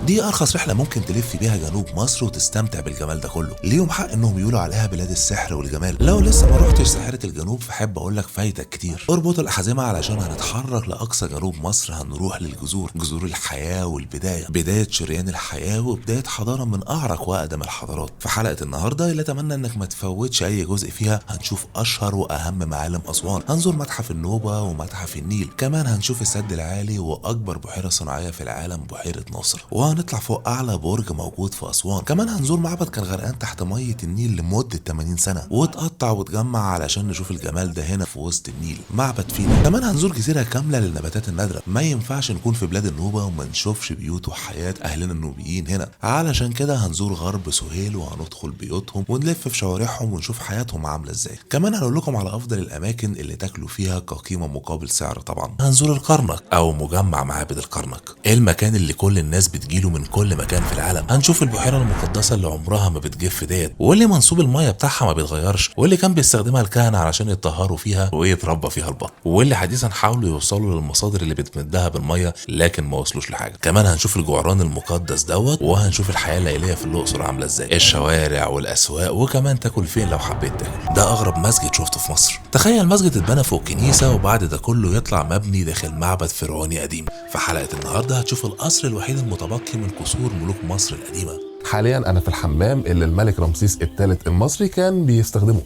دي ارخص رحله ممكن تلف بيها جنوب مصر وتستمتع بالجمال ده كله. ليهم حق انهم يقولوا عليها بلاد السحر والجمال. لو لسه ما روحتش ساحرة الجنوب فحب اقول لك فايتك كتير. اربط الاحزمه علشان هنتحرك لاقصى جنوب مصر. هنروح للجذور، جذور الحياة والبداية، بداية شريان الحياة وبداية حضارة من اعرق واقدم الحضارات. في حلقة النهارده اللي اتمنى انك ما تفوتش اي جزء فيها، هنشوف اشهر واهم معالم اسوان. هنزور متحف النوبة ومتحف النيل، كمان هنشوف السد العالي واكبر بحيرة صناعية في العالم بحيرة ناصر، وهنطلع فوق اعلى برج موجود في اسوان. كمان هنزور معبد كان غرقان تحت مية النيل لمدة 80 سنة واتقطع واتجمع علشان نشوف الجمال ده هنا في وسط النيل، معبد فيلا. كمان هنزور جزيرة كاملة للنباتات النادرة. ما ينفعش نكون في بلاد النوبة وما نشوفش بيوت وحياه اهلنا النوبيين هنا، علشان كده هنزور غرب سهيل وهندخل بيوتهم ونلف في شوارعهم ونشوف حياتهم عامله ازاي. كمان هنقول لكم على افضل الاماكن اللي تاكلوا فيها كقيمه مقابل سعر. طبعا هنزور الكرنك او مجمع معابد الكرنك، المكان اللي كل الناس بتجيله من كل مكان في العالم. هنشوف البحيرة المقدسة اللي عمرها ما بتجف ديت، واللي منسوب المية بتاعها ما بيتغيرش، واللي كان بيستخدمها الكهنة علشان يتطهروا فيها ويتربى فيها البط، واللي حديثا حاولوا يوصلوا للمصادر اللي بتمدها بالمية لكن ما وصلوش لحاجة. كمان هنشوف الجعران المقدس دوت، وهنشوف الحياة الليلية في الاقصر عامله ازاي، الشوارع والاسواق، وكمان تاكل فين لو حبيت تاكل. ده اغرب مسجد شفته في مصر. تخيل مسجد اتبنى فوق كنيسة وبعد ده كله يطلع مبني داخل معبد فرعوني قديم. في حلقة النهارده هتشوف القصر الوحيد المتبقي من قصور ملوك مصر القديمة. حاليا انا في الحمام اللي الملك رمسيس الثالث المصري كان بيستخدمه.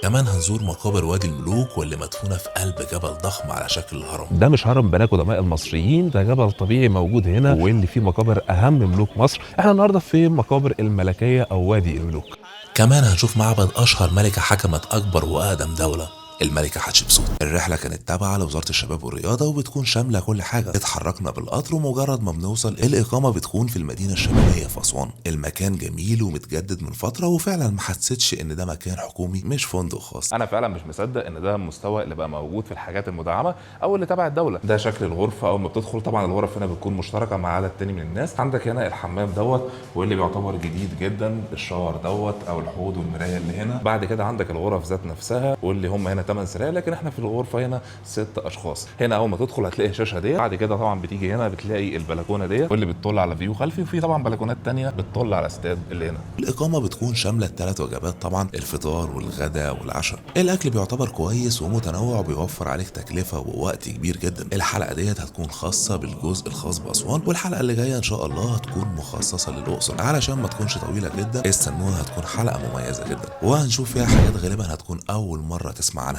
كمان هنزور مقابر وادي الملوك واللي مدفونة في قلب جبل ضخم على شكل الهرم. ده مش هرم بناه قدماء المصريين، ده جبل طبيعي موجود هنا واللي فيه مقابر اهم ملوك مصر. احنا النهارده في مقابر الملكية او وادي الملوك. كمان هنشوف معبد اشهر ملكه حكمت اكبر واقدم دولة، الملكة حتشبسوت. الرحلة كانت تابعة لوزارة الشباب والرياضة وبتكون شاملة كل حاجة. اتحركنا بالقطر ومجرد ما بنوصل الإقامة بتكون في المدينة الشبابية في أسوان. المكان جميل ومتجدد من فترة، وفعلا ما حسيتش إن ده مكان حكومي مش فندق خاص. انا فعلا مش مصدق ان ده المستوى اللي بقى موجود في الحاجات المدعمه او اللي تبع الدولة. ده شكل الغرفة اول ما بتدخل. طبعا الغرف هنا بتكون مشتركة مع عدد تاني من الناس. عندك هنا الحمام دوت واللي بيعتبر جديد جدا، ال shower دوت او الحوض والمرايه اللي هنا. بعد كده عندك الغرف ذات نفسها واللي هم هنا 8 سراير، لكن احنا في الغرفة هنا 6 اشخاص. هنا اول ما تدخل هتلاقي الشاشة دي. بعد كده طبعا بتيجي هنا بتلاقي البلكونه دي واللي بتطل على view خلفي، وفي طبعا بلكونات تانية بتطل على استاد اللي هنا. الإقامة بتكون شاملة الثلاث وجبات طبعا، الفطار والغداء والعشاء. الأكل بيعتبر كويس ومتنوع وبيوفر عليك تكلفة ووقت كبير جدا. الحلقة ديت هتكون خاصة بالجزء الخاص بأسوان، والحلقة اللي جاية إن شاء الله هتكون مخصصة للأقصر. علشان ما تكونش طويلة جدا استنوها، هتكون حلقة مميزة جدا وهنشوف فيها حاجات غالبا هتكون أول مرة تسمع عنها.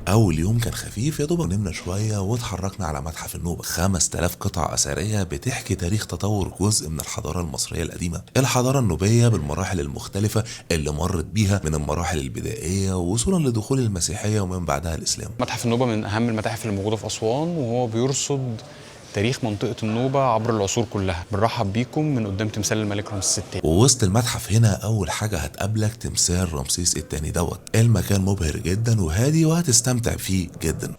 أول يوم كان خفيف، يا دوب نمنا شوية واتحركنا على متحف النوبة. 5000 قطعة أثرية بتحكي تاريخ تطور جزء من الحضارة المصرية القديمة، الحضارة النوبية بالمراحل المختلفة اللي مرت بيها من المراحل البدائية وصولا لدخول المسيحية ومن بعدها الإسلام. متحف النوبة من أهم المتاحف اللي موجودة في أسوان، وهو بيرصد تاريخ منطقة النوبة عبر العصور كلها. بنرحب بيكم من قدام تمثال الملك رمسيس الثاني. ووسط المتحف هنا أول حاجة هتقابلك تمثال رمسيس الثاني دوت. المكان مبهر جدا وهادي وهتستمتع فيه جدا.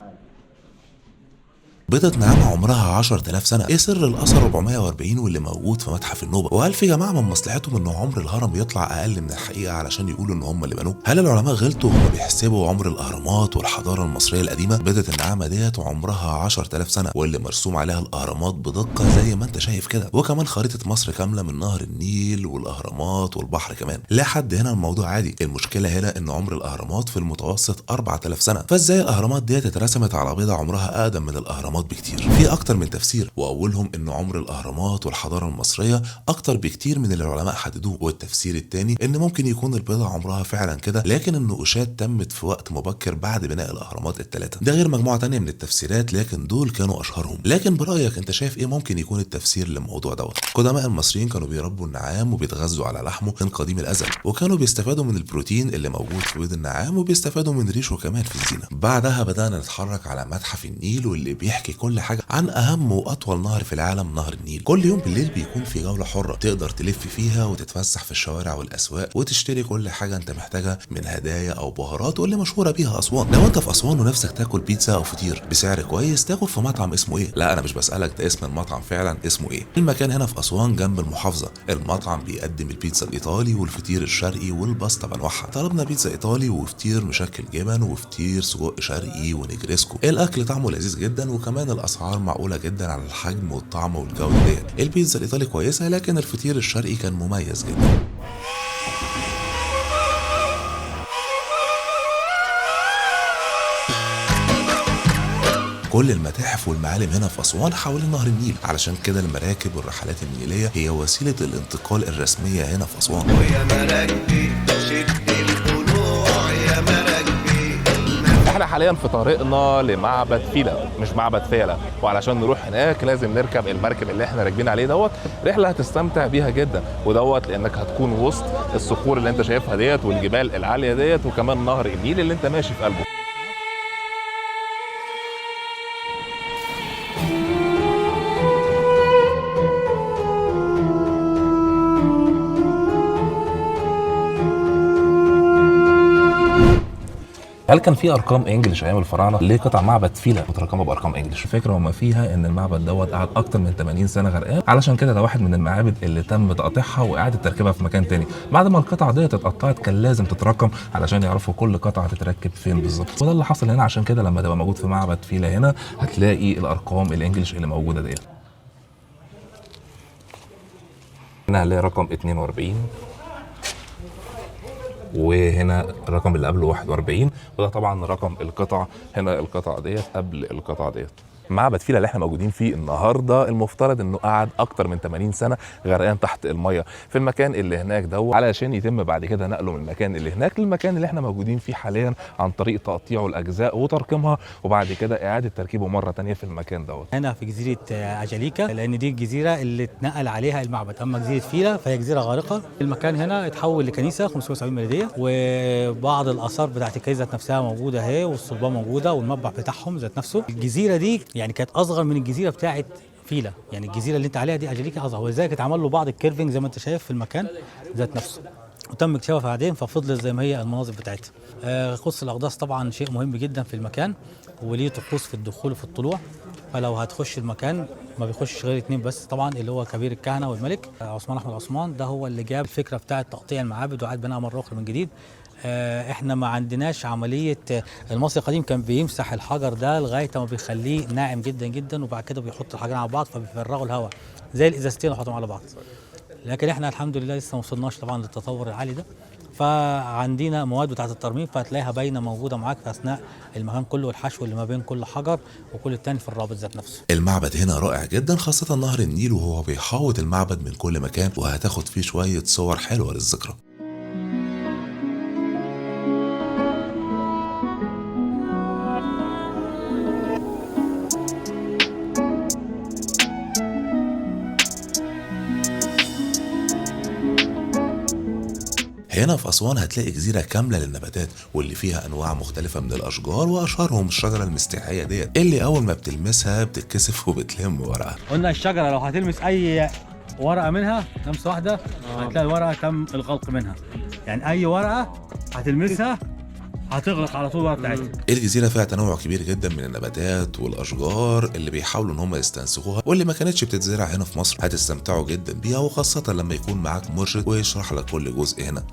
بيضة نعامة عمرها 10000 سنة. ايه سر الأثر 440 واللي موجود في متحف النوبة؟ وهل في جماعة من مصلحتهم ان عمر الهرم يطلع أقل من الحقيقة علشان يقولوا ان هم اللي بنوه؟ هل العلماء غلطوا وهم بيحسبوا عمر الأهرامات والحضارة المصرية القديمة؟ بيضة النعامة ديت عمرها 10000 سنة واللي مرسوم عليها الأهرامات بدقة زي ما انت شايف كده، وكمان خريطة مصر كاملة من نهر النيل والأهرامات والبحر كمان. لحد هنا الموضوع عادي. المشكلة هنا ان عمر الأهرامات في المتوسط 4000 سنة، فازاي الأهرامات ديت اترسمت على بيضة عمرها أقدم من الأهرامات بكتير؟ في اكتر من تفسير، واولهم ان عمر الاهرامات والحضارة المصرية اكتر بكتير من اللي العلماء حددوه، والتفسير الثاني ان ممكن يكون البيضة عمرها فعلا كده لكن النقوشات تمت في وقت مبكر بعد بناء الاهرامات الثلاثة. ده غير مجموعة تانية من التفسيرات لكن دول كانوا اشهرهم. لكن برايك انت شايف ايه ممكن يكون التفسير للموضوع دوت؟ قدماء المصريين كانوا بيربوا النعام وبيتغذوا على لحمه من قديم الازل، وكانوا بيستفادوا من البروتين اللي موجود في بيض النعام وبيستفادوا من ريشه كمان في الزينة. بعدها بدانا نتحرك على متحف النيل واللي بيحكي بيحكي كل حاجة عن اهم واطول نهر في العالم، نهر النيل. كل يوم بالليل بيكون في جولة حره تقدر تلف فيها وتتفسح في الشوارع والاسواق وتشتري كل حاجة انت محتاجها من هدايا او بهارات واللي مشهورة بيها اسوان. لو انت في اسوان ونفسك تاكل بيتزا او فطير بسعر كويس، تاكل في مطعم اسمه ايه؟ لا انا مش بسالك، ده اسم المطعم فعلا اسمه ايه. المكان هنا في اسوان جنب المحافظة. المطعم بيقدم البيتزا الايطالي والفطير الشرقي والباستا بانواعها. طلبنا بيتزا ايطالي وفطير مشكل جبن وفطير سجق شرقي ونجرسكو. الاكل طعمه لذيذ جدا وكمان الاسعار معقولة جدا على الحجم والطعم والجودة ديت. البيتزا الايطالي كويسة، لكن الفطير الشرقي كان مميز جدا. كل المتاحف والمعالم هنا في أسوان حوالين نهر النيل، علشان كده المراكب والرحلات النيلية هي وسيلة الانتقال الرسمية هنا في أسوان. ويا مراكبي شد الضلوع يا مراكبي. احنا حاليا في طريقنا لمعبد فيلة، مش معبد فيلة، وعلشان نروح هناك لازم نركب المركب اللي احنا راكبين عليه دوت. رحله هتستمتع بيها جدا، ودوت لانك هتكون وسط الصخور اللي انت شايفها ديت والجبال العالية ديت، وكمان نهر النيل اللي انت ماشي في قلبه. هل كان في ارقام English ايام الفراعنة؟ ليه قطع معبد فيلة مترقمه بارقام English؟ الفكرة وما فيها ان المعبد دوت قعد اكتر من 80 سنة غرقان، علشان كده ده واحد من المعابد اللي تم تقطيعها واعاده تركيبها في مكان تاني. بعد ما القطع ديت اتقطعت كان لازم تترقم علشان يعرفوا كل قطعه تتركب فين بالظبط، وده اللي حصل هنا. عشان كده لما تبقى موجود في معبد فيلة هنا هتلاقي الارقام ال English اللي موجودة ديت. هنا هنلاقي رقم 42، وهنا الرقم اللي قبله 41، وده طبعا رقم القطع. هنا القطع ديت قبل القطع ديت. معبد فيلة اللي احنا موجودين فيه النهارده المفترض انه قعد اكتر من 80 سنة غرقان تحت المية في المكان اللي هناك ده، علشان يتم بعد كده نقله من المكان اللي هناك للمكان اللي احنا موجودين فيه حاليا عن طريق تقطيعه الاجزاء وترقيمها، وبعد كده اعاده تركيبه مرة ثانية في المكان دوت. هنا في جزيرة أجاليكا، لأن دي الجزيرة اللي اتنقل عليها المعبد. أما جزيرة فيلا فهي جزيرة غارقة. المكان هنا اتحول لكنيسة 570 ميلادية، وبعض الآثار بتاعت الكنيسة ذات نفسها موجودة أهي، والصلبان موجودة والمذبح بتاعهم ذات نفسه. الجزيرة دي يعني كانت أصغر من الجزيرة بتاعت فيلا، يعني الجزيرة اللي أنت عليها دي أجاليكا أصغر، ولذلك اتعمل له بعض ال carving زي ما أنت شايف في المكان ذات نفسه، وتم اكتشافها بعدين ففضلت زي ما هي المناظر بتاعتها. قدس الأقداس طبعا شيء مهم جدا في المكان، وليه طقوس في الدخول وفي الطلوع. فلو هتخش المكان ما بيخشش غير اتنين بس طبعا، اللي هو كبير الكهنة والملك. عثمان أحمد عثمان ده هو اللي جاب الفكرة بتاعة تقطيع المعابد وعاد بناها مرة أخرى من جديد. احنا ما عندناش عملية. المصري القديم كان بيمسح الحجر ده لغاية ما بيخليه ناعم جدا جدا، وبعد كده بيحط الحجرين على بعض فبيفرغوا الهواء زي الإزازتين ويحطهم على بعض. لكن احنا الحمد لله لسه ما وصلناش طبعا للتطور العالي ده، فعندنا مواد بتاعه الترميم فهتلاقيها باينة موجودة معاك في اثناء المكان كله، والحشو اللي ما بين كل حجر وكل التاني في الرابط ذات نفسه. المعبد هنا رائع جدا، خاصة نهر النيل وهو بيحاوط المعبد من كل مكان، وهتاخد فيه شوية صور حلوة للذكرى. هنا في أسوان هتلاقي جزيرة كاملة للنباتات، واللي فيها أنواع مختلفة من الأشجار، وأشهرهم الشجرة المستحية ديت اللي أول ما بتلمسها بتتكسف وبتلم ورقها. قلنا الشجرة لو هتلمس اي ورقة منها لمسه واحدة هتلاقي الورقة تم الغلق منها، يعني اي ورقة هتلمسها هتغلق على طول الورقة بتاعتها. الجزيرة فيها تنوع كبير جدا من النباتات والأشجار اللي بيحاولوا إن هم يستنسخوها، واللي ما كانتش بتتزرع هنا في مصر. هتستمتعوا جدا بيها، وخاصة لما يكون معاك مرشد ويشرح لك كل جزء هنا.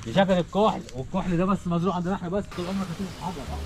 دي شجرة الكحل، والكحل ده بس مزروع عندنا احنا بس، طول عمرك هتشوف حجر.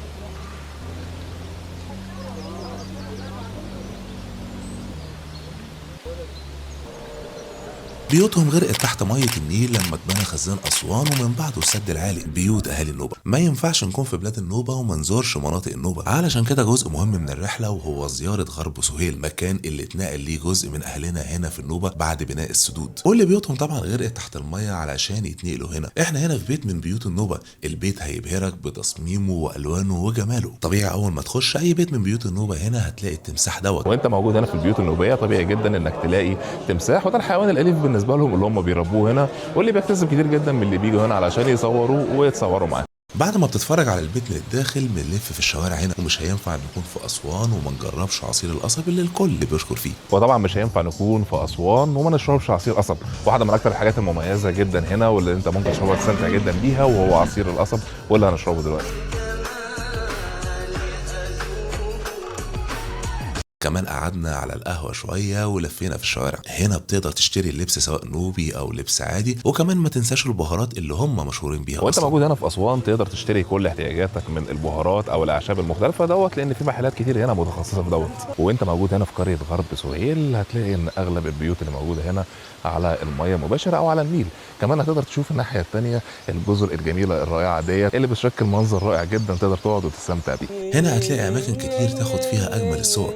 بيوتهم غرقت تحت مية النيل لما اتبنى خزان أسوان ومن بعده السد العالي. بيوت أهالي النوبة، ما ينفعش نكون في بلاد النوبة وما نزورش مناطق النوبة، علشان كده جزء مهم من الرحلة وهو زيارة غرب سهيل، مكان اللي اتنقل ليه جزء من أهلنا هنا في النوبة بعد بناء السدود، واللي بيوتهم طبعا غرقت تحت المية علشان يتنقلوا هنا. احنا هنا في بيت من بيوت النوبة، البيت هيبهرك بتصميمه وألوانه وجماله. طبيعي أول ما تخش أي بيت من بيوت النوبة هنا هتلاقي التمساح دوت. وانت موجود هنا في البيوت النوبيه طبيعي جدا انك تلاقي تمساح، وده الحيوان الاليف بالنسبة لهم اللي هم بيربوه هنا، واللي بيكتسب كتير جدا من اللي بيجوا هنا علشان يصوروا ويتصوروا معاه. بعد ما بتتفرج على البيت من الداخل بنلف في الشوارع هنا، ومش هينفع نكون في اسوان وما نجربش عصير القصب اللي الكل بيشكر فيه. وطبعا مش هينفع نكون في اسوان وما نشربش عصير قصب، واحدة من اكتر الحاجات المميزة جدا هنا واللي انت ممكن تشربها تستمتع جدا بيها، وهو عصير القصب واللي هنشربه دلوقتي. كمان قعدنا على القهوة شوية ولفينا في الشوارع. هنا بتقدر تشتري اللبس سواء نوبي أو لبس عادي، وكمان ما تنساش البهارات اللي هم مشهورين بيها. وانت أصلا موجود هنا في اسوان تقدر تشتري كل احتياجاتك من البهارات او الاعشاب المختلفة دوت، لان في محلات كتير هنا متخصصة في دوت. وانت موجود هنا في قرية غرب سهيل هتلاقي ان اغلب البيوت اللي موجودة هنا على المية مباشرة او على النيل. كمان هتقدر تشوف الناحية الثانية الجزر الجميلة الرائعة ديت اللي بتشكل منظر رائع جدا تقدر تقعد وتستمتع بيه. هنا هتلاقي أماكن كتير تاخد فيها أجمل الصور.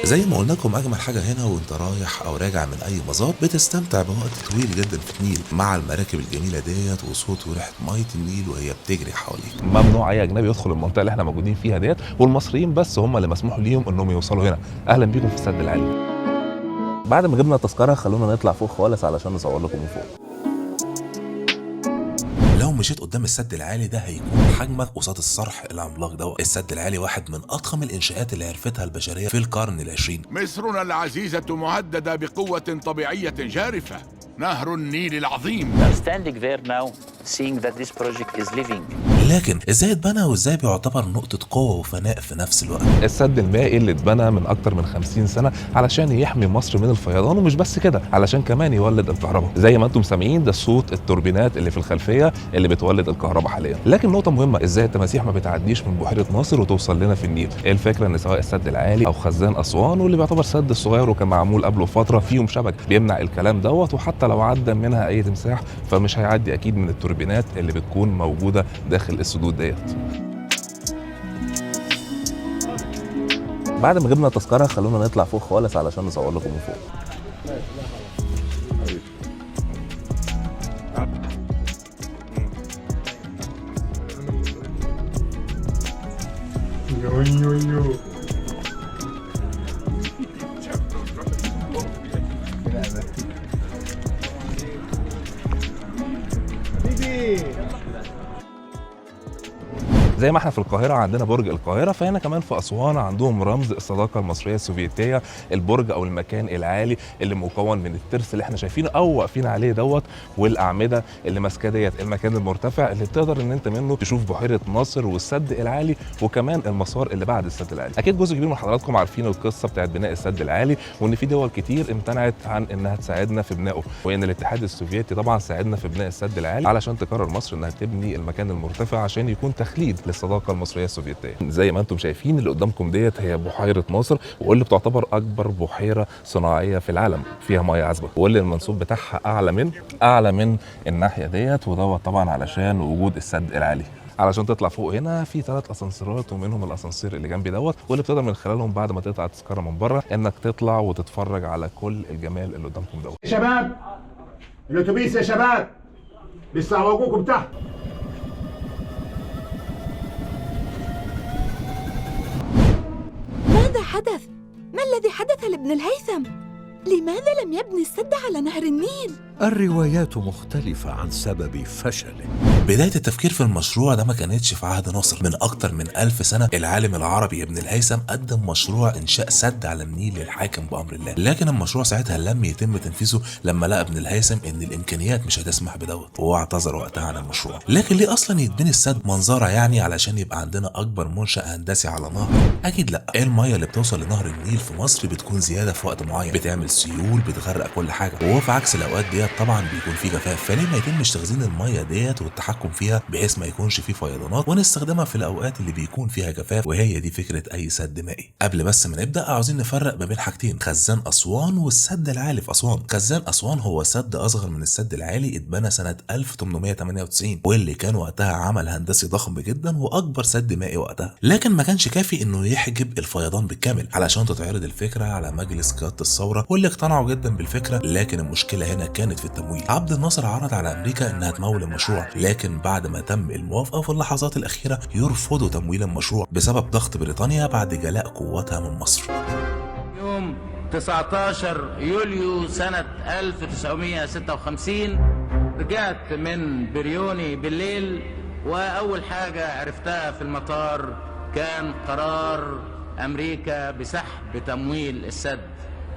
زي ما قلنا لكم اجمل حاجة هنا وانت رايح او راجع من اي مزار بتستمتع بوقت طويل جدا في النيل مع المراكب الجميلة ديت وصوت وريحه مية النيل وهي بتجري حواليك. ممنوع اي اجنبي يدخل المنطقة اللي احنا موجودين فيها ديت، والمصريين بس هم اللي مسموح ليهم انهم يوصلوا هنا. اهلا بيكم في السد العالي. بعد ما جبنا التذكرة خلونا نطلع فوق خالص علشان نصور لكم من فوق. لو مشيت قدام السد العالي ده هيكون حجمك قصاد الصرح العملاق ده. السد العالي واحد من اضخم الانشاءات اللي عرفتها البشرية في القرن العشرين. مصرنا العزيزة مهددة بقوة طبيعية جارفة، نهر النيل العظيم. Standing there now, seeing that this project is living. لكن ازاي اتبنى وازاي بيعتبر نقطة قوة وفناء في نفس الوقت؟ السد المائي اللي اتبنى من اكتر من 50 سنة علشان يحمي مصر من الفيضان، ومش بس كده، علشان كمان يولد الكهرباء. زي ما انتم سامعين ده صوت التوربينات اللي في الخلفية اللي بتولد الكهرباء حاليا. لكن نقطة مهمة، ازاي التماسيح ما بتعديش من بحيرة ناصر وتوصل لنا في النيل؟ الفكرة ان سواء السد العالي او خزان اسوان واللي بيعتبر سد الصغير وكان معمول قبله فترة فيهم شبك بيمنع الكلام دوت، وحتى لو عدى منها اي تمساح فمش هيعدي اكيد من التوربينات اللي بتكون موجودة داخل السدود ديت. بعد ما جبنا التذكرة خلونا نطلع فوق خالص علشان نصور لكم من فوق. زي ما احنا في القاهرة عندنا برج القاهرة، فهنا كمان في أسوان عندهم رمز الصداقة المصرية السوفيتية، البرج أو المكان العالي اللي مكون من الترس اللي احنا شايفينه أو واقفين عليه دوت، والأعمدة اللي ماسكة ديت، المكان المرتفع اللي بتقدر إن أنت منه تشوف بحيرة ناصر والسد العالي وكمان المسار اللي بعد السد العالي. أكيد جزء كبير من حضراتكم عارفين القصة بتاعت بناء السد العالي، وإن في دول كتير امتنعت عن إنها تساعدنا في بنائه، وإن الاتحاد السوفيتي طبعا ساعدنا في بناء السد العالي علشان تقرر مصر إنها تبني المكان المرتفع عشان يكون تخليد للصداقه المصرية السوفيتية. زي ما انتم شايفين اللي قدامكم ديت هي بحيرة ناصر، واللي بتعتبر اكبر بحيرة صناعية في العالم، فيها مية عذبه، واللي المنسوب بتاعها اعلى من الناحية ديت، ودوت طبعا علشان وجود السد العالي. علشان تطلع فوق هنا في 3 اسانسيرات، ومنهم الاسانسير اللي جنبي دوت، واللي بتقدر من خلالهم بعد ما تقطع التذكرة من بره انك تطلع وتتفرج على كل الجمال اللي قدامكم دوت. يا شباب الاتوبيس يا شباب لسه عوجوكم تحت. ماذا حدث؟ ما الذي حدث لابن الهيثم؟ لماذا لم يبني السد على نهر النيل؟ الروايات مختلفة عن سبب فشله. بداية التفكير في المشروع ده ما كانتش في عهد ناصر. من أكتر من 1000 سنة العالم العربي ابن الهيثم قدم مشروع إنشاء سد على النيل للحاكم بأمر الله، لكن المشروع ساعتها لم يتم تنفيذه لما لقى ابن الهيثم إن الإمكانيات مش هتسمح بدوت، وهو اعتذر وقتها عن المشروع. لكن ليه أصلا يتبني السد؟ منظرة يعني علشان يبقى عندنا أكبر منشأ هندسي على نهر؟ أكيد لا. المية اللي بتوصل لنهر النيل في مصر بتكون زيادة في وقت معين، بتعمل سيول، بتغرق كل حاجة، وهو في عكس الأوقات ديت طبعا بيكون في جفاف، فليه ما يتمش تخزين المية ديت والتحكم فيها بحيث ما يكونش فيه فيضانات ونستخدمها في الاوقات اللي بيكون فيها جفاف؟ وهي دي فكرة اي سد مائي. قبل بس ما نبدا عاوزين نفرق ما بين حاجتين، خزان اسوان والسد العالي في اسوان. خزان اسوان هو سد اصغر من السد العالي، اتبنى سنة 1898، واللي كان وقتها عمل هندسي ضخم جدا واكبر سد مائي وقتها، لكن ما كانش كافي انه يحجب الفيضان بالكامل علشان تتعرض الفكرة على مجلس قيادة الثورة، واللي اقتنعوا جدا بالفكرة. لكن المشكلة هنا كانت في التمويل. عبد الناصر عرض على امريكا انها تمول المشروع، لكن بعد ما تم الموافقة في اللحظات الاخيرة يرفضوا تمويل المشروع بسبب ضغط بريطانيا بعد جلاء قواتها من مصر. يوم 19 يوليو سنة 1956 رجعت من بريوني بالليل، وأول حاجة عرفتها في المطار كان قرار أمريكا بسحب تمويل السد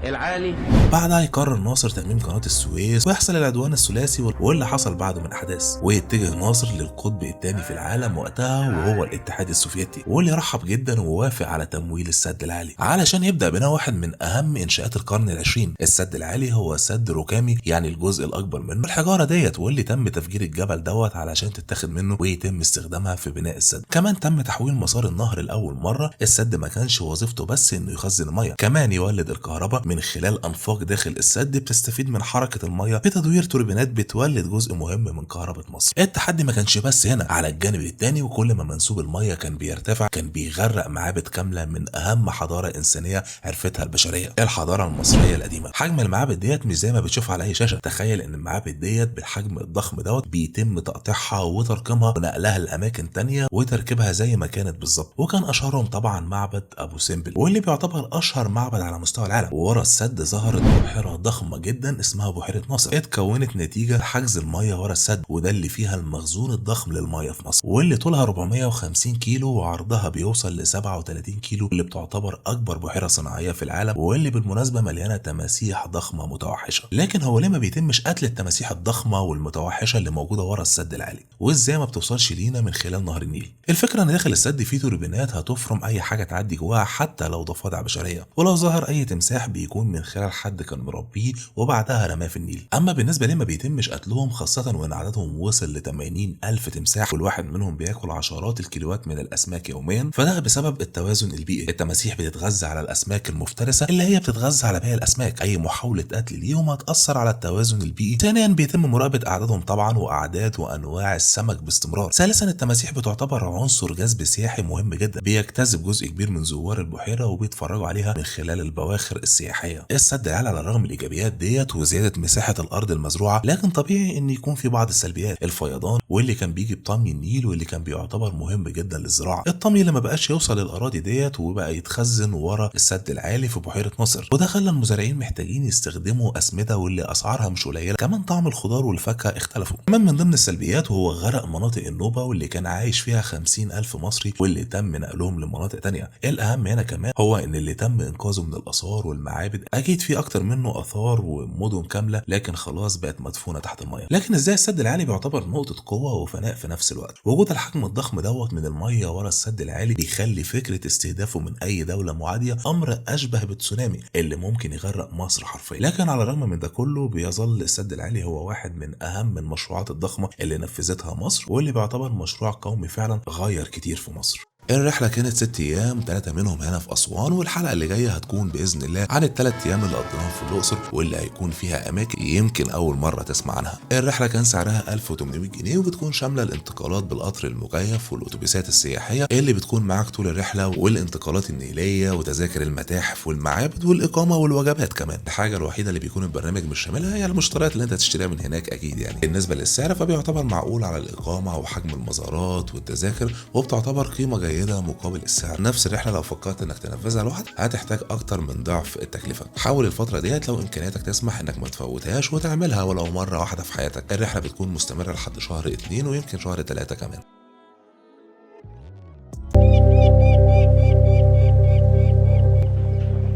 العالي. بعدها يقرر ناصر تأميم قناة السويس ويحصل العدوان الثلاثي واللي حصل بعده من أحداث، ويتجه ناصر للقطب الثاني في العالم وقتها وهو الاتحاد السوفيتي، واللي رحب جدا ووافق على تمويل السد العالي علشان يبدأ بناء واحد من أهم إنشاءات القرن العشرين. السد العالي هو سد ركامي، يعني الجزء الأكبر منه الحجارة ديت، واللي تم تفجير الجبل دوت علشان تتاخد منه ويتم استخدامها في بناء السد. كمان تم تحويل مسار النهر لأول مرة. السد ما كانش وظيفته بس إنه يخزن المية، كمان يولد الكهرباء من خلال أنفاق داخل السد بتستفيد من حركة المية بتدوير توربينات بتولد جزء مهم من كهرباء مصر. التحدي ما كانش بس هنا، على الجانب الثاني وكل ما منسوب المية كان بيرتفع كان بيغرق معابد كاملة من أهم حضارة إنسانية عرفتها البشرية، الحضارة المصرية القديمة. حجم المعابد ديت مش زي ما بتشوفها على أي شاشة، تخيل إن المعابد ديت بالحجم الضخم دوت بيتم تقطيعها وتركيمها ونقلها لأماكن تانية وتركيبها زي ما كانت بالظبط. وكان أشهرهم طبعا معبد أبو سمبل، واللي بيعتبر أشهر معبد على مستوى العالم. ورا السد ظهرت بحيرة ضخمة جدا اسمها بحيرة ناصر، اتكونت نتيجة حجز المية ورا السد، وده اللي فيها المخزون الضخم للمية في مصر، واللي طولها 450 كيلو وعرضها بيوصل ل 37 كيلو، اللي بتعتبر أكبر بحيرة صناعية في العالم، واللي بالمناسبة مليانة تماسيح ضخمة متوحشة. لكن هو ليه ما بيتمش قتل التماسيح الضخمة والمتوحشة اللي موجودة ورا السد العالي، وازاي ما بتوصلش لينا من خلال نهر النيل؟ الفكرة ان داخل السد فيه توربينات هتفرم اي حاجة تعدي جواها حتى لو ضفادع بشرية، ولو ظهر اي تمساح بيكون من خلال حد كان مربيه وبعدها رماه في النيل. اما بالنسبة ليه ما بيتمش قتلهم، خاصة وان عددهم وصل ل 80 الف تمساح والواحد منهم بياكل عشرات الكيلوات من الاسماك يوميا، فده بسبب التوازن البيئي. التماسيح بتتغذى على الاسماك المفترسة اللي هي بتتغذى على باقي الاسماك، اي محاولة قتل ليهم هتاثر على التوازن البيئي. ثانيا بيتم مراقبة اعدادهم طبعا واعداد وانواع السمك باستمرار. ثالثا التماسيح بتعتبر عنصر جذب سياحي مهم جدا، بيجتذب جزء كبير من زوار البحيرة وبيتفرجوا عليها من خلال البواخر السياحية. السد العالي على الرغم من الايجابيات ديت وزيادة مساحة الارض المزروعه، لكن طبيعي ان يكون في بعض السلبيات. الفيضان واللي كان بيجي بطمي النيل واللي كان بيعتبر مهم جدا للزراعة، الطمي اللي ما بقاش يوصل للاراضي ديت وبقى يتخزن ورا السد العالي في بحيرة ناصر، وده خلى المزارعين محتاجين يستخدموا اسمده واللي اسعارها مش قليله. كمان طعم الخضار والفاكهه اختلفوا. كمان من ضمن السلبيات وهو غرق مناطق النوبة واللي كان عايش فيها 50 ألف مصري واللي تم نقلهم لمناطق تانية. الاهم هنا كمان هو ان اللي تم انقاذه من الاثار والمعابد اكيد في اكتر منه اثار ومدن كاملة، لكن خلاص بقت مدفونة تحت المية. لكن ازاي السد العالي بيعتبر نقطة قوة وفناء في نفس الوقت؟ وجود الحجم الضخم دوت من المية ورا السد العالي بيخلي فكرة استهدافه من اي دولة معاديه امر اشبه بالتسونامي اللي ممكن يغرق مصر حرفيا. لكن على الرغم من ده كله بيظل السد العالي هو واحد من اهم المشروعات الضخمة اللي نفذتها مصر، واللي بيعتبر مشروع قومي فعلا غير كتير في مصر. الرحلة كانت 6 أيام، 3 منهم هنا في أسوان، والحلقة اللي جاية هتكون بإذن الله عن ال3 أيام اللي قضيناهم في الأقصر، واللي هيكون فيها أماكن يمكن أول مرة تسمع عنها. الرحلة كان سعرها 1800 جنيه، وبتكون شاملة الانتقالات بالقطر المكيف والأتوبيسات السياحية اللي بتكون معاك طول الرحلة، والانتقالات النيلية وتذاكر المتاحف والمعابد والإقامة والوجبات كمان. الحاجة الوحيدة اللي بيكون البرنامج مش شاملها هي المشتريات اللي أنت تشتريها من هناك أكيد يعني. بالنسبة للسعر فبيعتبر معقول على الإقامة وحجم المزارات والتذاكر، وبتعتبر قيمة جيدة مقابل السعر. نفس الرحلة لو فكرت انك تنفذها لوحدك هتحتاج اكتر من ضعف التكلفة. حاول الفترة ديت لو امكانياتك تسمح انك ما تفوتهاش وتعملها ولو مرة واحدة في حياتك. الرحلة بتكون مستمرة لحد شهر 2 ويمكن شهر 3 كمان.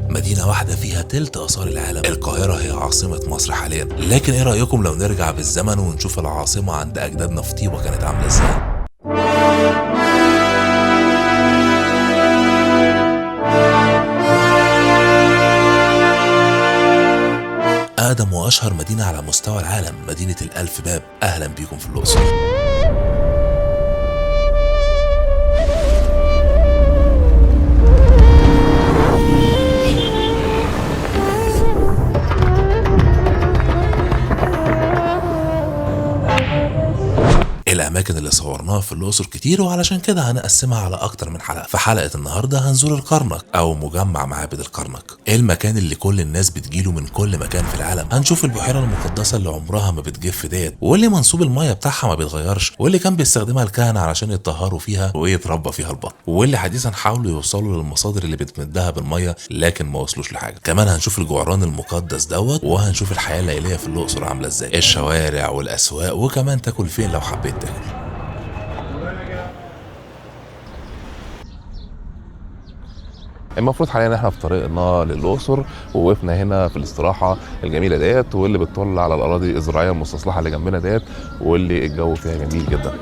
مدينة واحدة فيها تلت آثار العالم، القاهرة هي عاصمة مصر حاليا. لكن ايه رأيكم لو نرجع بالزمن ونشوف العاصمة عند أجدادنا في طيبة كانت عاملة ازاي؟ أقدم وأشهر مدينة على مستوى العالم، مدينة الألف باب. أهلا بيكم في الأقصر. الاماكن اللي صورناها في الاقصر كتير، وعلشان كده هنقسمها على اكتر من حلقة. في حلقة النهارده هنزور الكرنك او مجمع معابد الكرنك، المكان اللي كل الناس بتجيله من كل مكان في العالم. هنشوف البحيرة المقدسة اللي عمرها ما بتجف ديت، واللي منسوب المية بتاعها ما بيتغيرش، واللي كان بيستخدمها الكهنة علشان يتطهروا فيها ويتربى فيها البط، واللي حديثا حاولوا يوصلوا للمصادر اللي بتمدها بالمية لكن ما وصلوش لحاجة. كمان هنشوف الجعران المقدس دوت، وهنشوف الحياة الليلية في الاقصر عامله ازاي، الشوارع والاسواق، وكمان تاكل فين لو حبيت تاكل. المفروض حاليا احنا في طريقنا للاقصر، ووقفنا هنا في الاستراحة الجميلة ديت، واللي بتطل على الاراضي الزراعية المستصلحه اللي جنبنا ديت، واللي الجو فيها جميل جدا.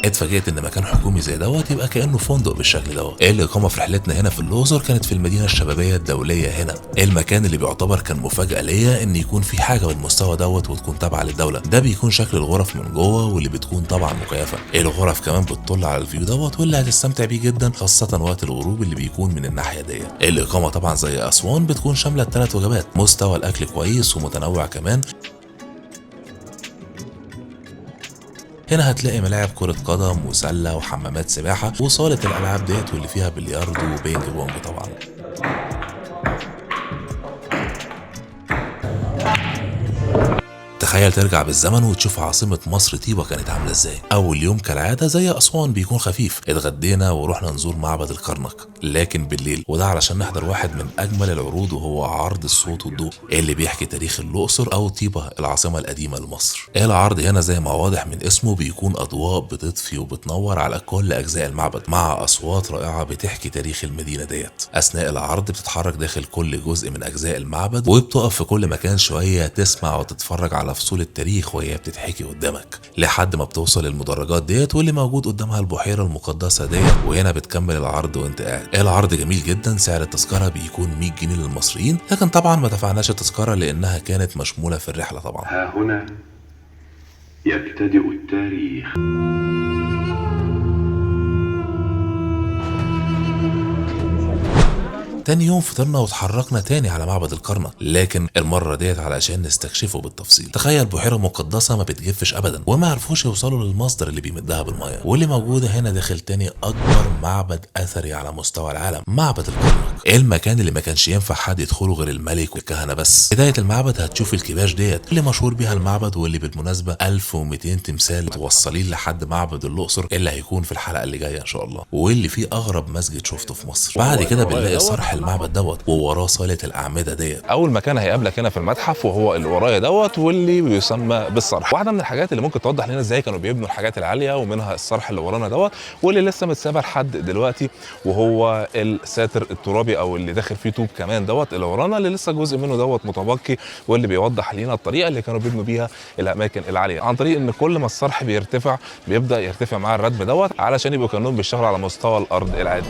اتفاجئت ان مكان حكومي زي دوت يبقى كانه فندق بالشكل دوت. الاقامة في رحلتنا هنا في الاقصر كانت في المدينة الشبابية الدولية هنا، المكان اللي بيعتبر كان مفاجاة ليا ان يكون في حاجة بالمستوى دوت وتكون تابعه للدولة. ده بيكون شكل الغرف من جوه، واللي بتكون طبعا مكيفه. الغرف كمان بتطل على ال view دوت، واللي هتستمتع بيه جدا خاصة وقت الغروب اللي بيكون من الناحية ديت. الاقامة طبعا زي اسوان بتكون شاملة الثلاث وجبات، مستوى الاكل كويس ومتنوع كمان. هنا هتلاقي ملاعب كرة قدم وسلة وحمامات سباحة وصالة الألعاب ديت، واللي فيها بلياردو وبينج بونج طبعا. تخيل ترجع بالزمن وتشوف عاصمة مصر طيبة كانت عاملة ازاي. أول يوم كالعادة زي أسوان بيكون خفيف، اتغدينا ورحنا نزور معبد الكرنك، لكن بالليل، وده علشان نحضر واحد من أجمل العروض وهو عرض الصوت والضوء اللي بيحكي تاريخ الأقصر أو طيبة العاصمة القديمة لمصر. العرض هنا زي ما واضح من اسمه بيكون أضواء بتطفي وبتنور على كل أجزاء المعبد مع أصوات رائعة بتحكي تاريخ المدينة ديت. أثناء العرض بتتحرك داخل كل جزء من أجزاء المعبد، وبتقف في كل مكان شوية تسمع وتتفرج على فصول التاريخ وهي بتتحكي قدامك، لحد ما بتوصل المدرجات ديت واللي موجود قدامها البحيرة المقدسة ديت، وهنا بتكمل العرض وانت قاعد. العرض جميل جدا، سعر التذكرة بيكون 100 جنيه للمصريين، لكن طبعا ما دفعناش التذكرة لانها كانت مشمولة في الرحلة طبعا. ها هنا يبتدئ التاريخ. تاني يوم فطرنا وتحركنا تاني على معبد الكرنك، لكن المرة ديت علشان نستكشفه بالتفصيل. تخيل بحيرة مقدسة ما بتجفش ابدا، وما عرفوش يوصلوا للمصدر اللي بيمدها بالمية، واللي موجودة هنا داخل تاني اكبر معبد اثري على مستوى العالم، معبد الكرنك، المكان اللي ما كانش ينفع حد يدخله غير الملك والكهنة بس. بداية المعبد هتشوف الكباش ديت اللي مشهور بيها المعبد، واللي بالمناسبة 1200 تمثال متوصلين لحد معبد الاقصر اللي هيكون في الحلقة اللي جاية ان شاء الله، واللي فيه اغرب مسجد شفته في مصر. بعد كده بنلاقي صرح المعبد دوت ووراه صالة الأعمدة ديت. أول مكان هيقابلك هنا في المتحف وهو اللي ورايا دوت، واللي بيسمى بالصرح. واحدة من الحاجات اللي ممكن توضح لنا ازاي كانوا بيبنوا الحاجات العالية، ومنها الصرح اللي ورانا دوت، واللي لسه متسابه لحد دلوقتي، وهو الساتر الترابي أو اللي داخل فيه طوب كمان دوت اللي ورانا، اللي لسه جزء منه دوت متبقي، واللي بيوضح لنا الطريقة اللي كانوا بيبنوا بيها الأماكن العالية، عن طريق إن كل ما الصرح بيرتفع بيبدأ يرتفع معاه الردم دوت، علشان يبقوا كأنهم بيشتغلوا على مستوى الأرض العادي.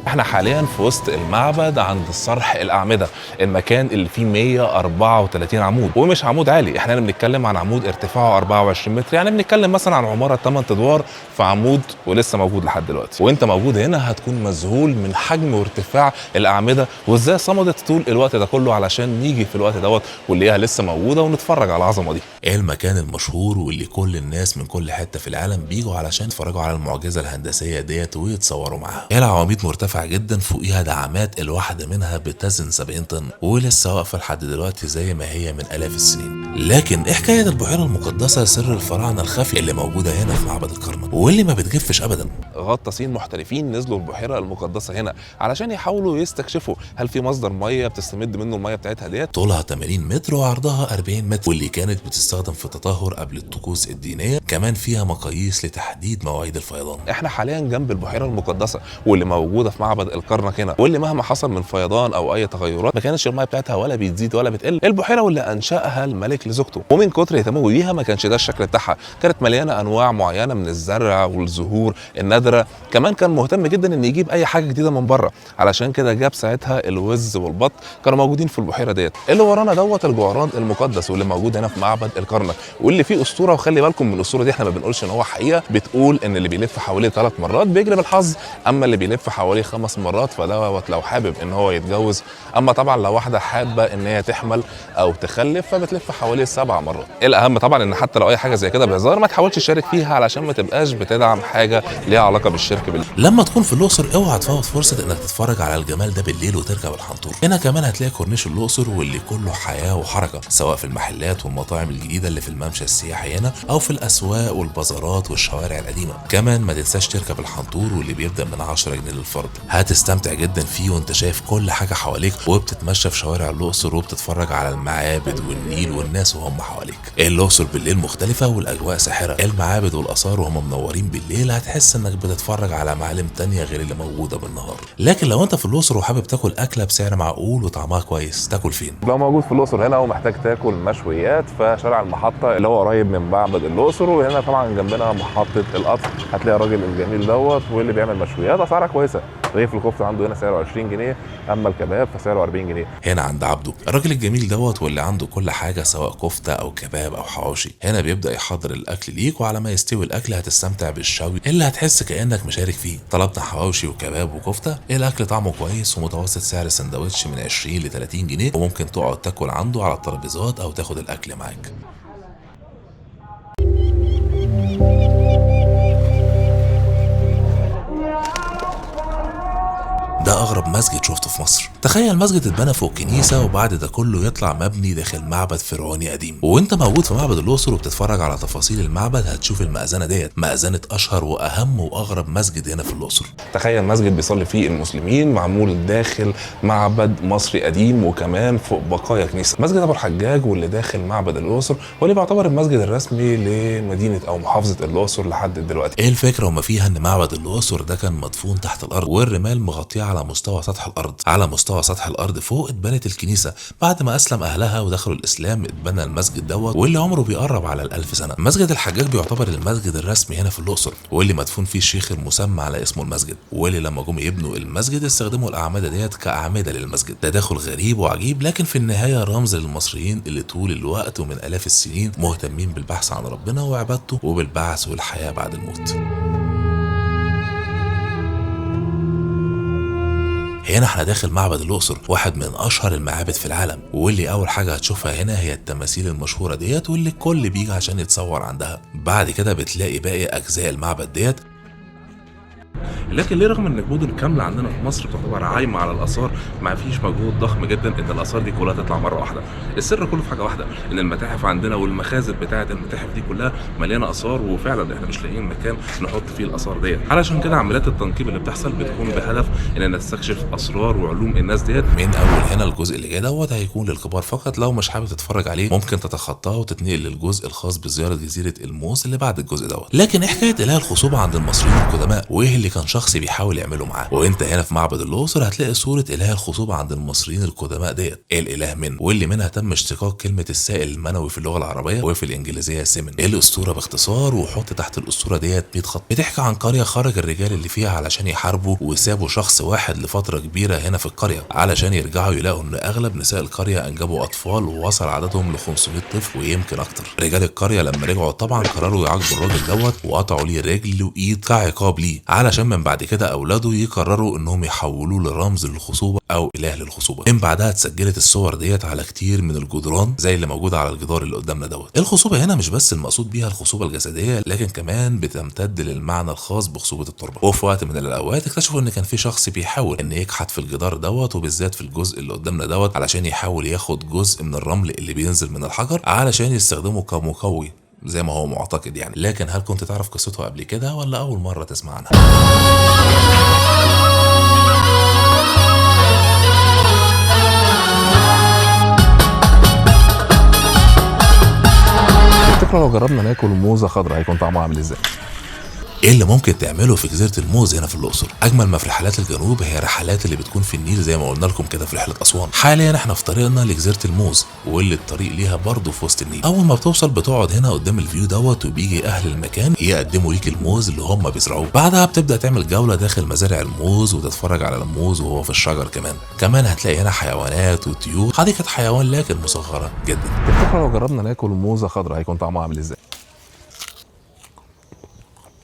احنا حاليا في وسط المعبد عند صرح الأعمدة، المكان اللي فيه 134 عمود، ومش عمود عالي، احنا بنتكلم عن عمود ارتفاعه 24 متر، يعني بنتكلم مثلا عن عمارة 8 ادوار في عمود، ولسه موجود لحد دلوقتي. وانت موجود هنا هتكون مذهول من حجم وارتفاع الأعمدة، وازاي صمدت طول الوقت ده كله علشان نيجي في الوقت دوت ونلاقيها لسه موجودة ونتفرج على العظمة دي. المكان المشهور واللي كل الناس من كل حتة في العالم بيجوا علشان يتفرجوا على المعجزة الهندسية ديت ويتصوروا معاها. العواميد مرتفعة جدا، فوقيها دعامات الواحدة منها بتزن 70 طن، ولسه واقفة لحد دلوقتي زي ما هي من آلاف السنين. لكن ايه حكاية البحيرة المقدسة سر الفراعنة الخفي اللي موجودة هنا في معبد الكرنك واللي ما بتجفش ابدا؟ غطاسين محترفين نزلوا البحيرة المقدسة هنا علشان يحاولوا يستكشفوا هل في مصدر مية بتستمد منه المية بتاعتها ديت. طولها 80 متر وعرضها 40 متر، واللي كانت بتستخدم في التطهر قبل الطقوس الدينية. كمان فيها مقاييس لتحديد مواعيد الفيضان. احنا حاليا جنب البحيرة المقدسة واللي موجودة في معبد الكرنك هنا، واللي مهما حصل من فيضان او اي تغيرات ما كانش المية بتاعتها ولا بتزيد ولا بتقل. البحيرة واللي انشاها الملك لزوجته، ومن كتر اهتمامه بيها ما كانش ده الشكل بتاعها، كانت مليانة انواع معينة من الزرع والزهور النادرة. كمان كان مهتم جدا ان يجيب اي حاجة جديدة من بره، علشان كده جاب ساعتها الوز والبط كانوا موجودين في البحيرة ديت. اللي ورانا دوت الجعران المقدس واللي موجود هنا في معبد الكرنك، واللي فيه اسطورة، وخلي بالكم من الاسطورة دي، احنا ما بنقولش ان هو حقيقة، بتقول ان اللي بيلف حواليه 3 مرات بيجلب الحظ، اما اللي بيلف حواليه 5 مرات فدوت لو حابب ان هو يتجوز. اما طبعا لو واحدة حابة ان هي تحمل او تخلف فبتلف حواليه 7 مرات. الاهم طبعا ان حتى لو اي حاجة زي كده بهزار ما تحاولش تشارك فيها علشان ما تبقاش بتدعم حاجة ليها علاقة بالشرك بالله. لما تكون في الاقصر اوعى تفوت فرصة انك تتفرج على الجمال ده بالليل وتركب الحنطور. هنا كمان هتلاقي كورنيش الاقصر واللي كله حياة وحركه، سواء في المحلات والمطاعم الجديدة اللي في الممشى السياحي هنا، او في الاسواق والبازارات والشوارع القديمة. كمان ما تنساش تركب الحنطور واللي بيبدا من 10 جنيه للفرد. هتستمتع جدا فيه وانت شايف كل حاجة حواليك، وبتتمشى في شوارع الاقصر وبتتفرج على المعابد والنيل والناس وهم حواليك. الاقصر بالليل مختلفة والاجواء ساحرة، المعابد والاثار وهم منورين بالليل هتحس انك بتتفرج على معالم تانية غير اللي موجودة بالنهار. لكن لو انت في الاقصر وحابب تاكل اكله بسعر معقول وطعمها كويس، تاكل فين؟ لو موجود في الاقصر هنا ومحتاج تاكل مشويات فشارع المحطة اللي هو قريب من معبد الاقصر، وهنا طبعا جنبنا محطة القطر، هتلاقي الراجل الجميل دوت واللي بيعمل مشويات اسعارها كويسة. رغيف الكفتة عنده هنا سعره 20 جنيه، اما الكباب فسعره 40 جنيه. هنا عند عبده الراجل الجميل دوت واللي عنده كل حاجة، سواء كفته او كباب او حواوشي. هنا بيبدا يحضر الاكل ليك، وعلى ما يستوي الاكل هتستمتع بالشوي اللي هتحس كانك مشارك فيه. طلبنا حواوشي وكباب وكفته، الاكل طعمه كويس ومتوسط سعر السندوتش من 20 ل 30 جنيه، وممكن تقعد تاكل عنده على الترابيزات او تاخد الاكل معاك. ده أغرب مسجد شفته في مصر. تخيل مسجد اتبنى فوق كنيسة وبعد ده كله يطلع مبني داخل معبد فرعوني قديم. وانت موجود في معبد الأقصر وبتتفرج على تفاصيل المعبد هتشوف المأذنة ديت، مأذنة أشهر وأهم وأغرب مسجد هنا في الأقصر. تخيل مسجد بيصلي فيه المسلمين معمول داخل معبد مصري قديم وكمان فوق بقايا كنيسة. مسجد أبو الحجاج واللي داخل معبد الأقصر واللي بيعتبر المسجد الرسمي لمدينة أو محافظة الأقصر لحد دلوقتي. ايه الفكرة وما فيها ان معبد الأقصر ده كان مدفون تحت الأرض والرمال مغطية على مستوى سطح الارض. على مستوى سطح الارض فوق اتبنت الكنيسة، بعد ما اسلم اهلها ودخلوا الاسلام اتبنى المسجد دوت واللي عمره بيقرب على 1000 سنة. مسجد الحجاج بيعتبر المسجد الرسمي هنا في الاقصر واللي مدفون فيه الشيخ المسمى على اسمه المسجد، واللي لما جم يبنوا المسجد استخدموا الاعمدة ديت كاعمده للمسجد. تداخل غريب وعجيب، لكن في النهاية رمز للمصريين اللي طول الوقت ومن الاف السنين مهتمين بالبحث عن ربنا وعبادته وبالبعث والحياة بعد الموت. هنا احنا داخل معبد الاقصر، واحد من اشهر المعابد في العالم، واللي اول حاجة هتشوفها هنا هي التماثيل المشهورة ديت واللي الكل بيجي عشان يتصور عندها. بعد كده بتلاقي باقي اجزاء المعبد ديت. لكن ليه رغم ان المدن كاملة عندنا في مصر بتعتبر عايمه على الاثار ما فيش مجهود ضخم جدا ان الاثار دي كلها تطلع مرة واحدة؟ السر كله في حاجة واحدة، ان المتاحف عندنا والمخازن بتاعه المتاحف دي كلها مليانة اثار، وفعلا احنا مش لاقيين مكان نحط فيه الاثار ديت. علشان كده عمليات التنقيب اللي بتحصل بتكون بهدف ان نستكشف اسرار وعلوم الناس ديت. من اول هنا الجزء اللي جاي دوت هيكون للكبار فقط، لو مش حابب تتفرج عليه ممكن تتخطاه وتتنقل للجزء الخاص بزيارة جزيرة الموز اللي بعد الجزء دوت. لكن ايه حكاية اله الخصوبة عند المصريين القدماء وايه اللي كان شخص بيحاول يعمله معاه؟ وانت هنا في معبد الاقصر هتلاقي صوره اله الخصوبة عند المصريين القدماء ديت، الاله من، واللي منها تم اشتقاق كلمة السائل المنوي في اللغة العربية وفي الانجليزية semen. الاسطورة باختصار، وحط تحت الاسطورة ديت 100 خط، بتحكي عن قرية خرج الرجال اللي فيها علشان يحاربوا وسابوا شخص واحد لفترة كبيرة هنا في القرية علشان يرجعوا يلاقوا ان اغلب نساء القرية انجبوا اطفال ووصل عددهم ل 500 طفل ويمكن اكتر. رجال القرية لما رجعوا طبعا قرروا يعاقبوا الراجل دوت وقطعوا ليه رجل وايد كعقاب ليه، علشان من بعد كده اولاده يقرروا انهم يحولوه لرمز للخصوبه او اله للخصوبه. من بعدها اتسجلت الصور ديت على كتير من الجدران زي اللي موجودة على الجدار اللي قدامنا دوت. الخصوبة هنا مش بس المقصود بيها الخصوبة الجسدية، لكن كمان بتمتد للمعنى الخاص بخصوبه التربة. وفي وقت من الاوقات اكتشفوا ان كان في شخص بيحاول ان يكحت في الجدار دوت وبالذات في الجزء اللي قدامنا دوت علشان يحاول ياخد جزء من الرمل اللي بينزل من الحجر علشان يستخدمه كمقوي زي ما هو معتقد يعني. لكن هل كنت تعرف قصته قبل كده ولا أول مرة تسمع عنها؟ تفتكروا لو جربنا ناكل موزة خضراء هيكون طعمها عامل ازاي؟ ايه اللي ممكن تعمله في جزيرة الموز هنا في الاقصر؟ اجمل ما في رحلات الجنوب هي الرحلات اللي بتكون في النيل زي ما قلنا لكم كده في رحله اسوان. حاليا احنا في طريقنا لجزيرة الموز، واللي الطريق ليها برضه في وسط النيل. اول ما بتوصل بتقعد هنا قدام ال view دوت، وبيجي اهل المكان يقدموا ليك الموز اللي هم بيزرعوه. بعدها بتبدا تعمل جولة داخل مزارع الموز وتتفرج على الموز وهو في الشجر. كمان هتلاقي هنا حيوانات وطيور، حديقة حيوان لكن مصغرة جدا. تفتكروا لو جربنا ناكل موزة خضراء هيكون طعمها عامل ازاي؟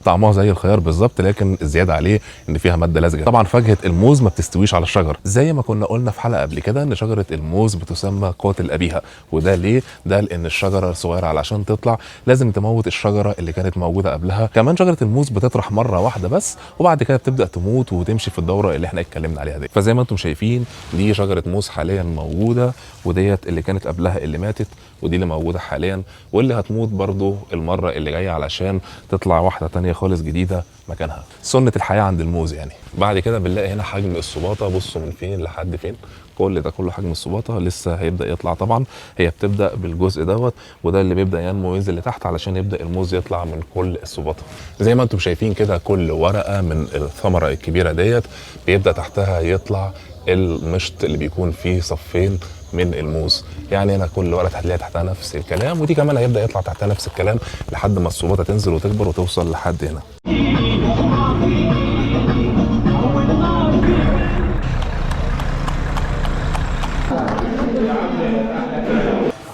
طعمها زي الخيار بالظبط، لكن الزيادة عليه ان فيها مادة لزجه. طبعا فاكهة الموز ما بتستويش على الشجر، زي ما كنا قلنا في حلقة قبل كده ان شجرة الموز بتسمى قاتل ابيها، وده ليه؟ ده لان الشجرة الصغيرة علشان تطلع لازم تموت الشجرة اللي كانت موجودة قبلها. كمان شجرة الموز بتطرح مرة واحدة بس، وبعد كده بتبدا تموت وتمشي في الدورة اللي احنا اتكلمنا عليها دي. فزي ما انتم شايفين دي شجرة موز حاليا موجودة، وديت اللي كانت قبلها اللي ماتت، ودي اللي موجودة حاليا واللي هتموت برضو المرة اللي جاية علشان تطلع واحدة تانية خالص جديدة مكانها. سنة الحياة عند الموز يعني. بعد كده بنلاقي هنا حجم السباطه، بصوا من فين لحد فين، كل ده كله حجم السباطه لسه هيبدا يطلع. طبعا هي بتبدا بالجزء دوت، وده اللي بيبدا ينمو وينزل لتحت علشان يبدا الموز يطلع من كل السباطه. زي ما انتم شايفين كده كل ورقة من الثمرة الكبيرة ديت بيبدا تحتها يطلع المشط اللي بيكون فيه صفين من الموز. يعني هنا كل ورقة هتلاقي تحتها نفس الكلام، ودي كمان هيبدا يطلع تحتها نفس الكلام لحد ما السباطه تنزل وتكبر وتوصل لحد هنا.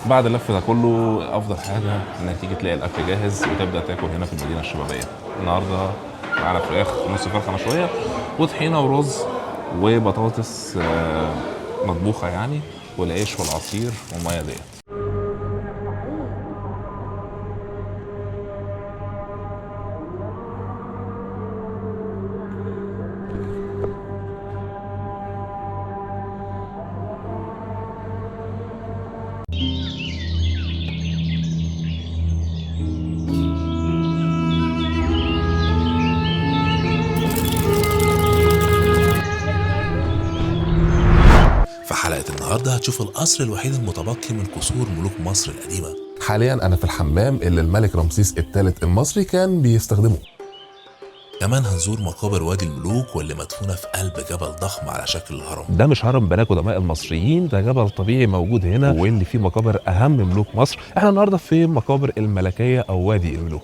بعد اللف ده كله افضل حاجة انك تيجي تلاقي الاكل جاهز وتبدا تاكل هنا في المدينة الشبابية. النهارده معانا فراخ، نص فرخة مشوية، وطحينه ورز وبطاطس مطبوخه يعني، والعيش والعصير والمية ديت. النهارده هتشوف القصر الوحيد المتبقي من قصور ملوك مصر القديمة. حاليا انا في الحمام اللي الملك رمسيس الثالث المصري كان بيستخدمه. كمان هنزور مقابر وادي الملوك واللي مدفونة في قلب جبل ضخم على شكل الهرم. ده مش هرم بناه قدماء المصريين، ده جبل طبيعي موجود هنا واللي فيه مقابر اهم ملوك مصر. احنا النهارده في مقابر الملكية او وادي الملوك.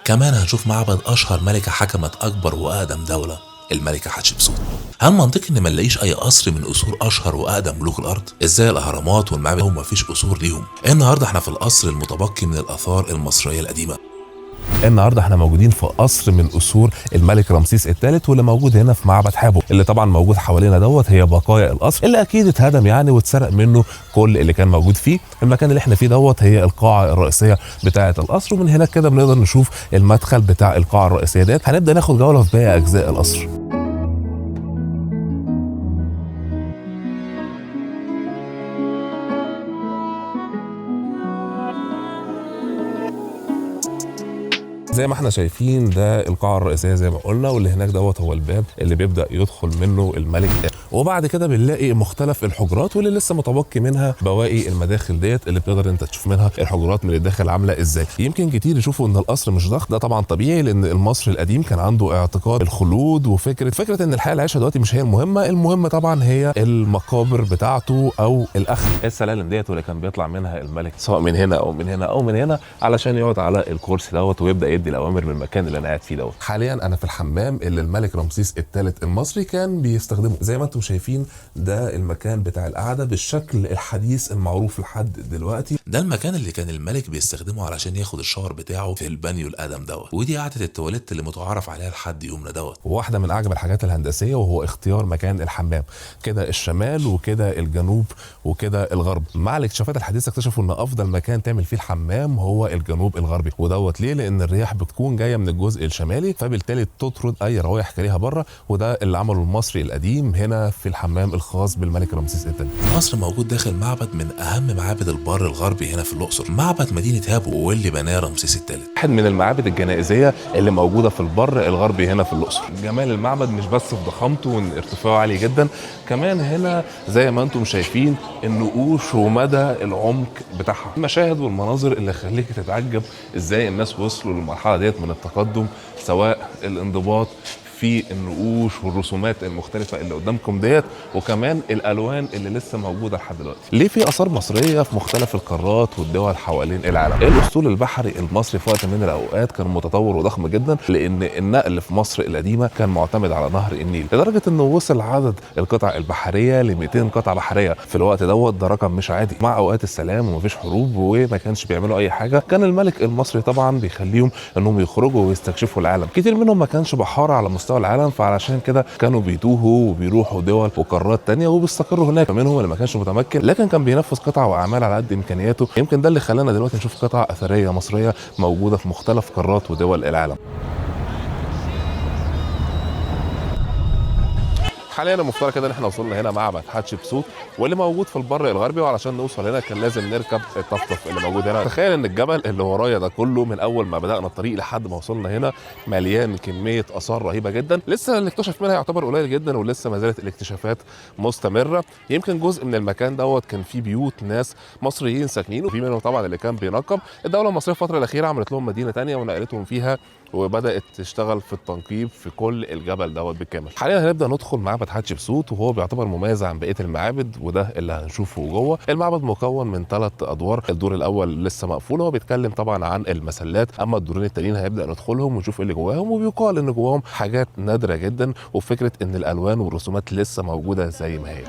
كمان هنشوف معبد اشهر ملكه حكمت اكبر واقدم دولة، الملكة حتشبسوت. هل منطقي ان ما نلاقيش اي قصر من قصور اشهر واقدم ملوك الارض؟ ازاي الاهرامات والمعابد وما فيش قصور ليهم؟ النهارده احنا في القصر المتبقي من الاثار المصرية القديمة. النهارده احنا موجودين في قصر من قصور الملك رمسيس الثالث، واللي موجود هنا في معبد حابو. اللي طبعا موجود حوالينا دوت هي بقايا القصر اللي اكيد اتهدم يعني واتسرق منه كل اللي كان موجود فيه. المكان اللي احنا فيه دوت هي القاعة الرئيسية بتاعه القصر، ومن هناك كده بنقدر نشوف المدخل بتاع القاعة الرئيسية ديت. هنبدا ناخد جولة في باقي اجزاء القصر. زي ما احنا شايفين ده القاعة الرئيسية زي ما قلنا، واللي هناك دوت هو الباب اللي بيبدأ يدخل منه الملك. وبعد كده بنلاقي مختلف الحجرات واللي لسه متبقي منها بواقي المداخل ديت اللي بتقدر انت تشوف منها الحجرات من الداخل عاملة ازاي. يمكن كتير يشوفوا ان القصر مش ضخم، ده طبعا طبيعي لان المصري القديم كان عنده اعتقاد الخلود وفكرة ان الحياة اللي عايشها دلوقتي مش هي المهمة، المهم طبعا هي المقابر بتاعته او الاخر. السلالم ديت واللي كان بيطلع منها الملك سواء من هنا او من هنا او من هنا علشان يقعد على الكرسي دوت ويبدأ يدي الاوامر من المكان اللي انا قاعد فيه دوت. حاليا انا في الحمام اللي الملك رمسيس الثالث المصري كان بيستخدمه. زي ما انتم شايفين ده المكان بتاع القعدة بالشكل الحديث المعروف لحد دلوقتي. ده المكان اللي كان الملك بيستخدمه علشان ياخد ال shower بتاعه في البانيو القدم دوت، ودي قعدة التواليت اللي متعارف عليها لحد يومنا دوت. واحدة من اعجب الحاجات الهندسية وهو اختيار مكان الحمام، كده الشمال وكده الجنوب وكده الغرب. مع الاكتشافات الحديثة اكتشفوا ان افضل مكان تعمل فيه الحمام هو الجنوب الغربي، ودوت ليه؟ لان الرياح بتكون جاية من الجزء الشمالي فبالتالي تطرد اي روائح كريهة بره، وده اللي عمله المصري القديم هنا في الحمام الخاص بالملك رمسيس الثاني. القصر موجود داخل معبد من اهم معابد البر الغربي هنا في الاقصر، معبد مدينة هابو واللي بناه رمسيس الثالث. واحد من المعابد الجنائزيه اللي موجودة في البر الغربي هنا في الاقصر. جمال المعبد مش بس في ضخامته وان ارتفاعه عالي جدا، كمان هنا زي ما انتم شايفين النقوش ومدى العمق بتاعها، المشاهد والمناظر اللي خليك تتعجب ازاي الناس وصلوا للمرحلة للمرحلة ديت من التقدم، سواء الانضباط في النقوش والرسومات المختلفة اللي قدامكم ديت، وكمان الالوان اللي لسه موجودة لحد دلوقتي. ليه في اثار مصرية في مختلف القارات والدول حوالين العالم؟ الاسطول البحري المصري في وقت من الاوقات كان متطور وضخم جدا، لان النقل في مصر القديمة كان معتمد على نهر النيل، لدرجة انه وصل عدد القطع البحرية ل 200 قطعه بحرية في الوقت دوت. ده رقم مش عادي. مع اوقات السلام ومفيش حروب وما كانش بيعملوا اي حاجة، كان الملك المصري طبعا بيخليهم انهم يخرجوا ويستكشفوا العالم. كتير منهم ما كانش بحارة على مستوى العالم، فعلشان كده كانوا بيتوهوا وبيروحوا دول وقارات تانية وبيستقروا هناك. فمنهم اللي ما كانش متمكن لكن كان بينفذ قطع واعمال على قد امكانياته. يمكن ده اللي خلانا دلوقتي نشوف قطع اثرية مصرية موجودة في مختلف قارات ودول العالم. حاليا المفترض كده ان احنا وصلنا هنا معبد حتشبسوت واللي موجود في البر الغربي، وعلشان نوصل هنا كان لازم نركب الطفطف اللي موجود هنا. تخيل ان الجبل اللي ورايا ده كله من اول ما بدانا الطريق لحد ما وصلنا هنا مليان كمية اثار رهيبة جدا، لسه اللي اكتشف منها يعتبر قليل جدا، ولسه ما زالت الاكتشافات مستمرة. يمكن جزء من المكان دوت كان فيه بيوت ناس مصريين ساكنين، وفي منهم طبعا اللي كان بينقب. الدولة المصرية الفترة الاخيرة عملت لهم مدينة ثانية ونقلتهم فيها، وبدات تشتغل في التنقيب في كل الجبل دوت بالكامل. حاليا هنبدا ندخل معبد حتشبسوت، وهو بيعتبر مميز عن بقية المعابد، وده اللي هنشوفه جوه. المعبد مكون من 3 ادوار، الدور الاول لسه مقفول وهو بيتكلم طبعا عن المسلات، اما الدورين التانيين هيبدا ندخلهم ونشوف ايه اللي جواهم، وبيقال ان جواهم حاجات نادرة جدا، وفكره ان الالوان والرسومات لسه موجودة زي ما هي.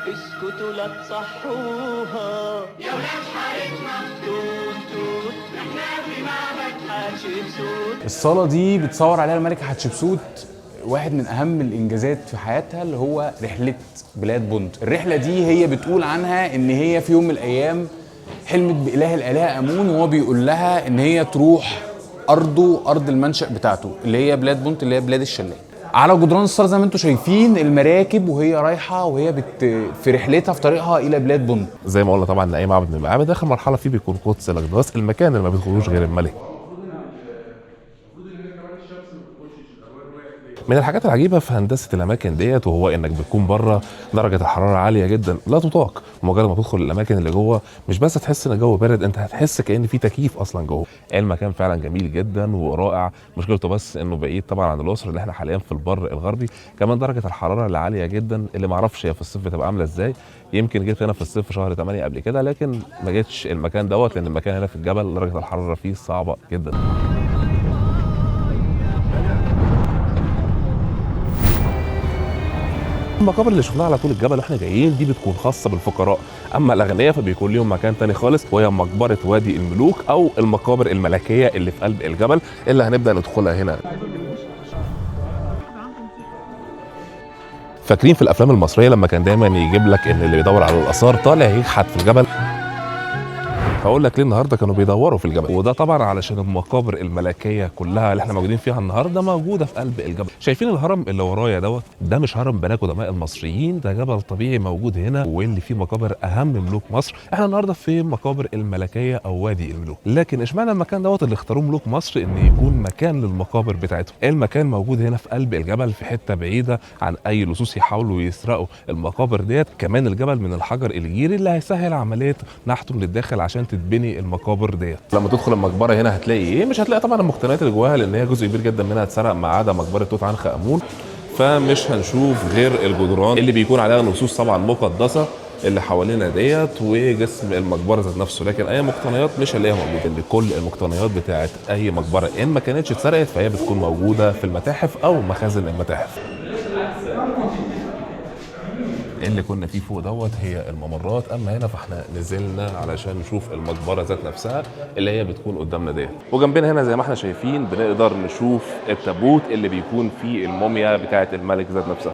اسكتوا لا تصحوها يا ولاد حارتنا، توت توت احنا في معبد حتشبسوت. الصالة دي بتصور عليها الملكة حتشبسوت واحد من أهم الإنجازات في حياتها اللي هو رحلة بلاد بونت. الرحلة دي هي بتقول عنها إن هي في يوم من الأيام حلمت بإله الآلهة آمون، وهو بيقول لها إن هي تروح أرضه، أرض المنشأ بتاعته اللي هي بلاد بونت اللي هي بلاد الشلال. على جدران الصالة زي ما انتم شايفين المراكب وهي رايحة وهي في رحلتها في طريقها الى بلاد بونت. زي ما قلنا طبعا ان اي معبد من المعابد اخر مرحلة فيه بيكون قدس الاقداس، المكان اللي ما بيدخلوش غير الملك. من الحاجات العجيبة في هندسة الاماكن ديت وهو انك بتكون بره درجه الحرارة عالية جدا لا تطاق، مجرد ما تدخل الاماكن اللي جوه مش بس تحس ان الجو بارد، انت هتحس كأن في تكييف اصلا جوه. المكان فعلا جميل جدا ورائع، مشكلته بس انه بعيد طبعا عن الاقصر اللي احنا حاليا في البر الغربي. كمان درجه الحرارة العالية جدا اللي ما اعرفش هي في الصيف بتبقى عامله ازاي، يمكن جيت هنا في الصيف في شهر 8 قبل كده لكن ما جيتش المكان دوت لان المكان هنا في الجبل درجه الحرارة فيه صعبة جدا. المقابر اللي شفناها على طول الجبل واحنا جايين دي بتكون خاصة بالفقراء، اما الاغنياء فبيكون ليهم مكان تاني خالص وهي مقبره وادي الملوك او المقابر الملكية اللي في قلب الجبل اللي هنبدا ندخلها هنا. فاكرين في الافلام المصرية لما كان دايما يجيب لك ان اللي بيدور على الاثار طالع يكحت في الجبل؟ هقول لك ليه النهارده كانوا بيدوروا في الجبل، وده طبعا علشان المقابر الملكية كلها اللي احنا موجودين فيها النهارده موجودة في قلب الجبل. شايفين الهرم اللي ورايا دوت؟ ده مش هرم بناه قدماء المصريين، ده جبل طبيعي موجود هنا واللي فيه مقابر اهم ملوك مصر. احنا النهارده في مقابر الملكية او وادي الملوك، لكن اشمعنى المكان دوت اللي اختاروه ملوك مصر ان يكون مكان للمقابر بتاعتهم؟ المكان موجود هنا في قلب الجبل في حتة بعيدة عن اي لصوص يحاولوا يسرقوا المقابر ديت. كمان الجبل من الحجر الجيري اللي هيسهل عملية نحته من الداخل عشان تتبني المقابر ديت. لما تدخل المقبرة هنا هتلاقي ايه؟ مش هتلاقي طبعا المقتنيات اللي جواها لان هي جزء كبير جدا منها اتسرق ما عدا مقبره توت عنخ امون، فمش هنشوف غير الجدران اللي بيكون عليها نصوص طبعا مقدسة اللي حوالينا ديت وجسم المقبرة ذات نفسه، لكن اي مقتنيات مش هنلاقيها موجودة. ان كل المقتنيات بتاعت اي مقبره ان ما كانتش اتسرقت فهي بتكون موجودة في المتاحف او مخازن المتاحف. اللي كنا فيه فوق دوت هي الممرات، اما هنا فاحنا نزلنا علشان نشوف المقبرة ذات نفسها اللي هي بتكون قدامنا ديت. وجنبنا هنا زي ما احنا شايفين بنقدر نشوف التابوت اللي بيكون فيه الموميا بتاعه الملك ذات نفسها.